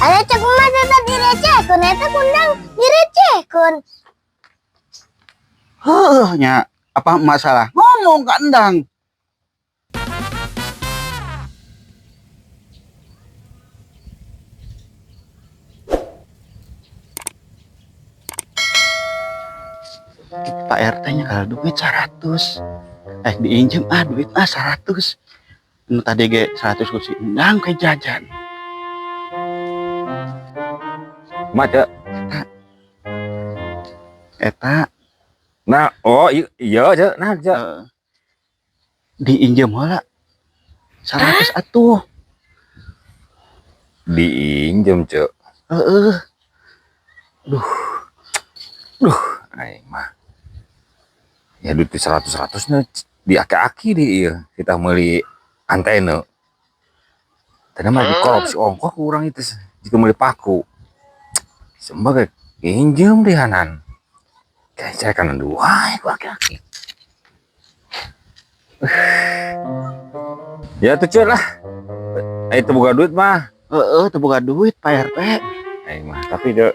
Ada cek mah eta direcehkeun, eta kundang direcehkeun. Heuh nya, apa masalah? Ngomong ka Endang. Pak RT nya kalau duit 100. Eh diinjem ah duit ah 100. Nu tadi ge 100 ku si Endang ke jajan. Mah, Cek. Eta. Nah, oh iya, iya Cek. Nah, Cek. Diinjem heula 100 atuh. Diinjem, Cek. Heeh. Duh, aing mah. Ya duit 100-100 nya di aki-aki di ieu. Kita meuli antena. Tadi mah dikorupsi ongkoh ku urang itu jika meuli paku. Sebagai injem di hanan. Kayak saya kanan dua ku aki-aki. Ya tuh Cek lah. Itu buka duit mah. Heeh, teu boga duit Pak RT. Aing mah tapi dek.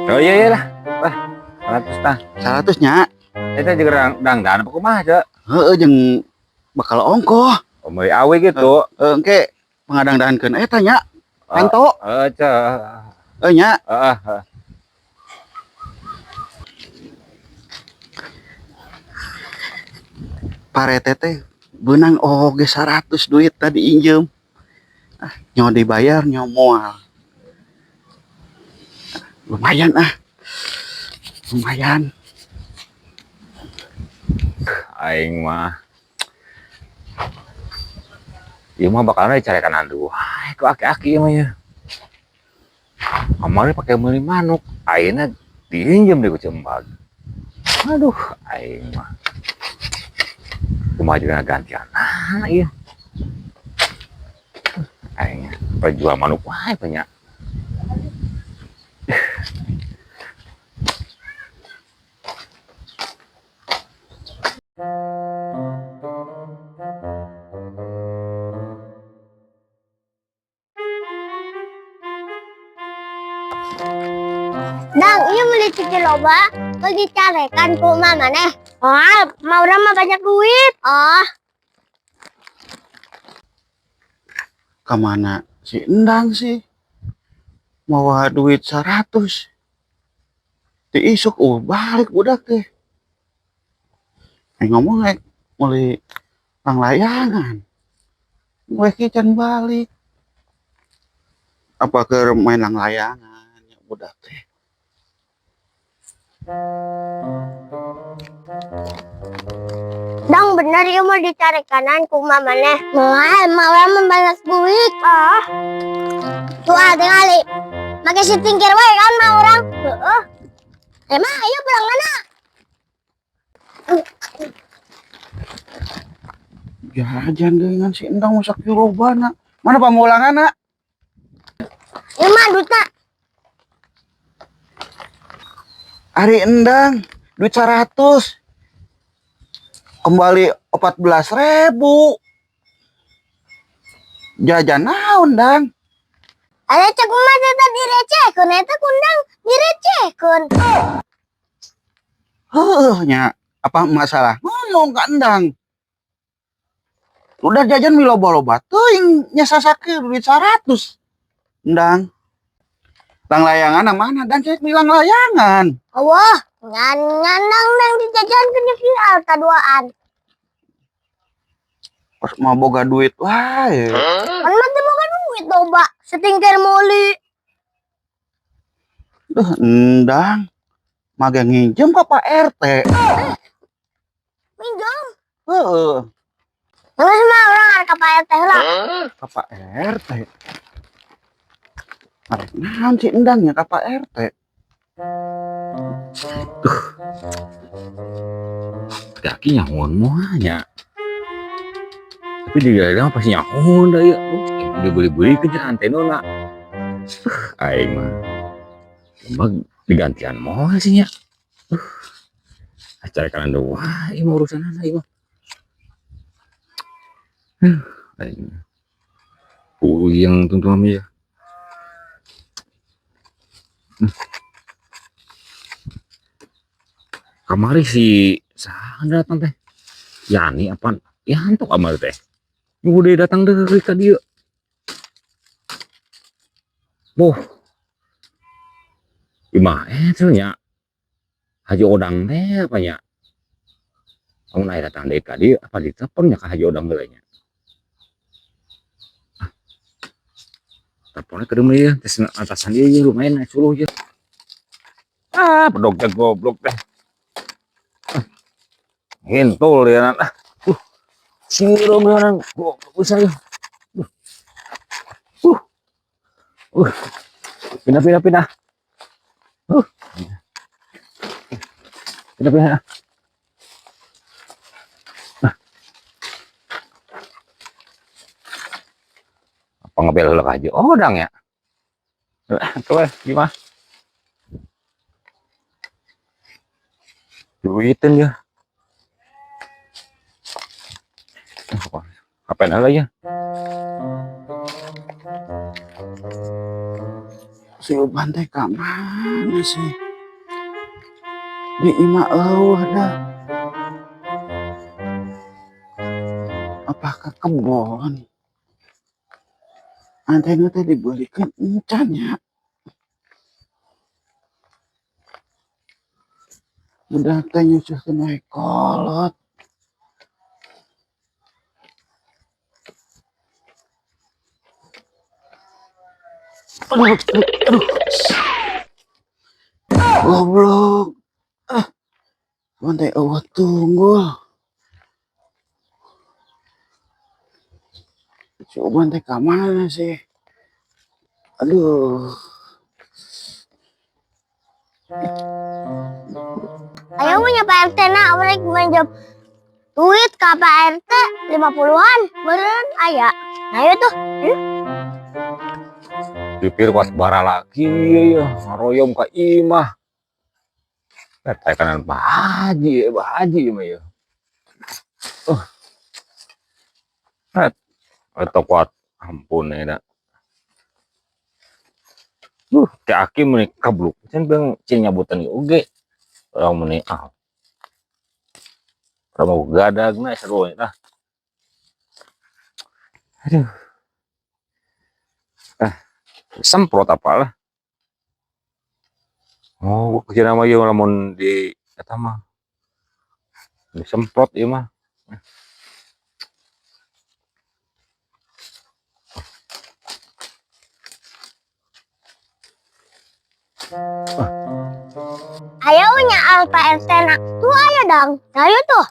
Oh iya iya lah. Lah, 100 tah. 100 nya. Eta juga dangdan apa kumaha, Cek? Heeh, jeung bakal ongkoh. Oh, meuli awe gitu. Heeh, engke pangadangdahankeun eta nya. Panto. Heeh, Cek. Heeh nya. Heeh, heeh. Parete teh beunang oge 100 duit tadi injem. Ah, nyawa dibayar nyawa moal. Lumayan ah. Lumayan. Aing mah. Ieu mah bakalna dicarekan anu. Wah, ku aki-aki ieu mah ya. Kamari pake meuli manuk, ayeuna diinjem deui ku Cembag. Aduh, aing mah. Kumaha juga gantianana ieu. Aing jual manuk wae banyak. Dang, ieu meuli cuci loba, pergi carekan ku mama neh. Oh, mau urang mah banyak duit. Oh. Kemana si Endang sih? Mawa duit 100. Diisuk, oh balik budak teh. Ngomong rek meuli langlayangan. Gue can balik. Apa ke main langlayangan ya budak teh. Dang bener ieu mah ditarik kanan ku mama neh. Moal, mau mah banyak duit. Ah. Tuh ah tingali. Make si tingkir wae kan mah urang. Heeh. Mah ayo pulang mana? Jajan dengan si Endang masak lobana. Mana pamulangan, nak? Ieu mah duitna. Ari Endang duit 100. Kembali 14.000. Jajan naon, Dang? Ada cek mah eta direcehkeun, eta kundang direcehkeun. Heuh nya, apa masalah? Ngomong ka Endang. Udah jajan mi loba-loba teuing nya sasake duit 100. Endang. Lang layangan mana dan cek milang layangan. Wah, ngan ngan dang dijajan ke viral kaduaan. Pas mau boga duit wae. Kan mah teu boga duit loba, setingkir meuli. Duh, Endang. Mage nginjem ka Pak RT. Minjem. Heeh. Terus mah urang arek ka Pak RT heula. Ka Pak RT. Arek naon si Endangnya ka Pak RT? Duh. Kaki nyahoan moal nya. Tapi di daerah mah pasti nyahoan da ieu. Dibeli-beli ke antena na. Aing mah. Emang digantian moal sih nya. Acara kanan doa, ieu mah urusan ieu mah. Aing. Puyeng tuntunan ya. Kamari si saha datang teh? Yani apa? Yanto kamari teh. Udah datang deui ka dieu. Boh. Imah nya. Haji Odang teh apa nya? Amun aya datang deui ka dieu apa ditelepon nya ka Haji Odang heula nya. Ah. Teleponnya ke deui ieu, tes atasan ieu ieu lumayan suluh ieu. Ah, bedog teh goblok teh. Hintul ya ah. Sirom ya goblok bisa ya. Uh. Uh. Pindah pindah pindah. Pindah pindah. Nah. Apa ngebel heula ka Haji Odang ya? Tuh, gimana? Duitin ya. Apa lagi ya? Si Uban teh ka mana sih? Di imah eueuh dah. Apa ke kebon? Antena teh dibelikeun encan nya. Budak teh nyusuhkeun wae kolot. Aduh, aduh, aduh. Goblok. Ah. Mun teh eueuh tunggul. Si Uban teh ka mana sih? Aduh. Ayo punya Pak RT na, rek minjem duit ka Pak RT 50-an, beureun aya. Ayo tuh. Ayo. Dipir kuat bara lagi ya, ngaroyom ka imah. Teh kanan Pak Haji, Pak Haji mah ya. Atau kuat ampun ya dah. Ki aki meni kabluk. Can bang cing nyabutan ge oge. Urang meni ah. Urang mau gadagna seru lah. Aduh. Ah, semprot apalah. Oh, gua kira mah ieu lamun di eta mah. Disemprot ieu mah. Ayo nya al Pak RT na. Tuh ayo dang. Ayo tuh.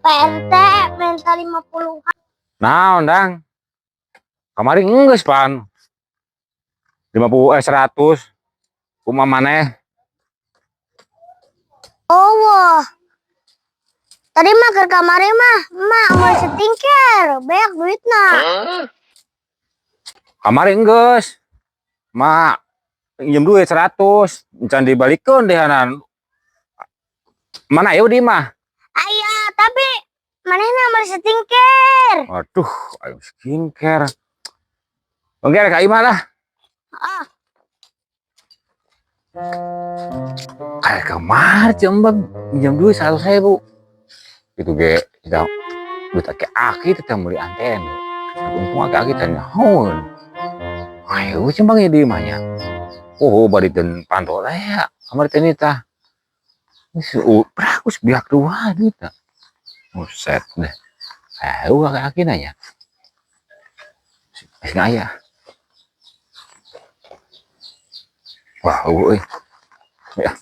Pak RT minta 50-an. Naon dang? Kamari geus pan. 50 100. Kumaha maneh? Oh, wah. Tadi mah keur kamari mah, emak mau setingker, banyak duitna. Kamari geus. Mak minjem duit 100, encan dibalikeun deh hanan. Mana ayo di mah? Aya, tapi manehna mau setingker. Aduh, ayo skincare. Oke, ka imah lah. Ah. Kayak kamar jembang minjem duit 100.000. Itu ge kita duit aki-aki teh meuli antena. Untung aki-aki teh nyahoeun. Ayo cembang ya di imahnya. Oh, bari den pantol ya. Kamar teh nita. Geus brakus biak dua duit. Buset deh. Ayo aki-aki nanya. Geus aya. Wah, euy. Ya.